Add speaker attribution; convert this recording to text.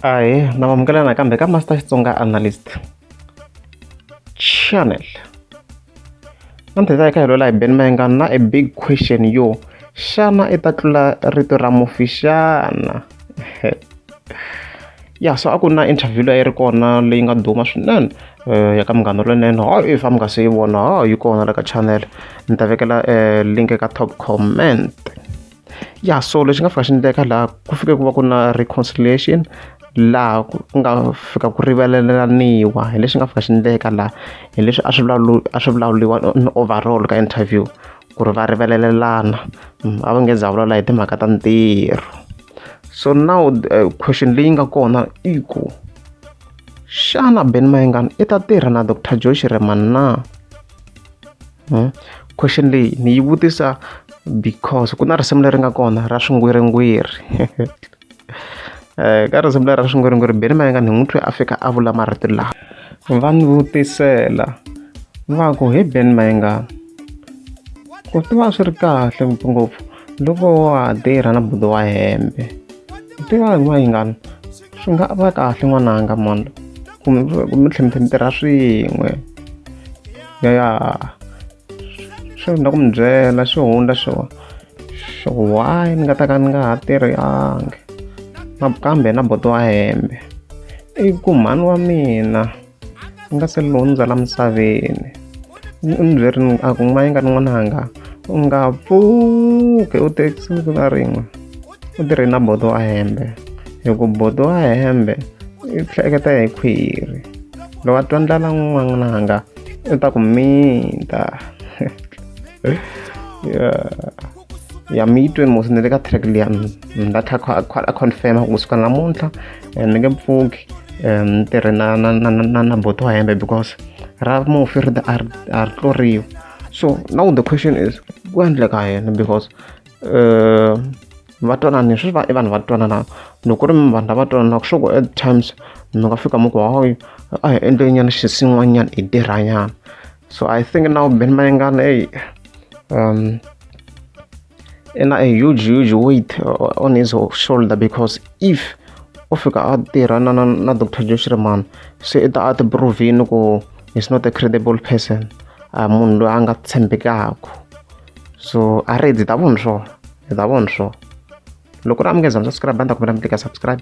Speaker 1: Ahee na amukela nakambe ka Master Xitsonga Analyst Channel. Namuntlha hi ta hi kha hi lwela hi Benny Mayengani na a big question yo xana i ta tlula rito ra mufi xana? Ya so a ku na interview leyi a yi ri kona leyi nga duma swinene ya ka Munghana Lonene hayi if a mi nga se yi vona ha yi kona la ka channel ni ta vekela link ka top comment. Ya so lexi nga fika xi endleka laha ku fike ku va ku na reconciliation laha ku nga fika ku rivalelaniwa hi lexi nga fika xi endleka laha hi leswi a swi a swi vulavuriwa overall ka interview ku ri va rivalelana a va nge za vulavula hi timhaka ta ntirho so now question leyi nga kona i ku xana Benny Mayengani i ta tirha na Doctor Joe Shirimani na? Question leyi ni yi vutisa because ku na risimu leri nga kona ra swingwiringwiri ka risimu leri ra swingwiringwiri Benny Mayengani hi n'wi twe a fika a vula marito lawa va ni vutisela va ku he Benny Mayengani ku tiva swi ri kahle ngopfungopfu loko wa ha tirha na buti wa hembe ku tiva Mayengani swi nga va kahle n'wananga mani kumbe mi tlhela mi tlhela mi tirha swin'we ya ya swi ni ku mi byela xihundla xo xo why ni nga ta ka ni nga ha tirhangi na kambe na buti wa hembe i ku mhani wa mina u nga se lundza la misaveni u ni byerini a ku Mayengani n'wananga u nga pfuki u te siku na rin'we u tirhe na buti wa hembe hi ku buti wa hembe i hleketa hi khwiri loko a twa ndlala n'wananga u ta ku mita ya mi yi tweni mos ni le ka track liya ni ta tlhela a confirm ku suka namuntlha ni nge pfuki ni tirhe na na na na na buti wa hembe because ra mufi ri a ri a ri tluriwi so now the question is ku endleka yini because va twanana sweswi va i vanhu va twanana loko ku ri vanhu lava twananaka sure ku at times mi nga fika mi ku hayi a hi endleni nyana xinsin'wanyana hi tirhanyana so I think now Benny Mayengani ey i na a huge huge weight on his shoulder because if o fika a tirha na na na Doctor Joe Shirimani se i ta a ti prove-ini ku he's not a credible person a munhu loyi a nga tshembekaku so a ri hi ta vona swona hi ta vona swona loko ri a mi nge za mi subscribe a ni ta kombela mi tlika subscribe.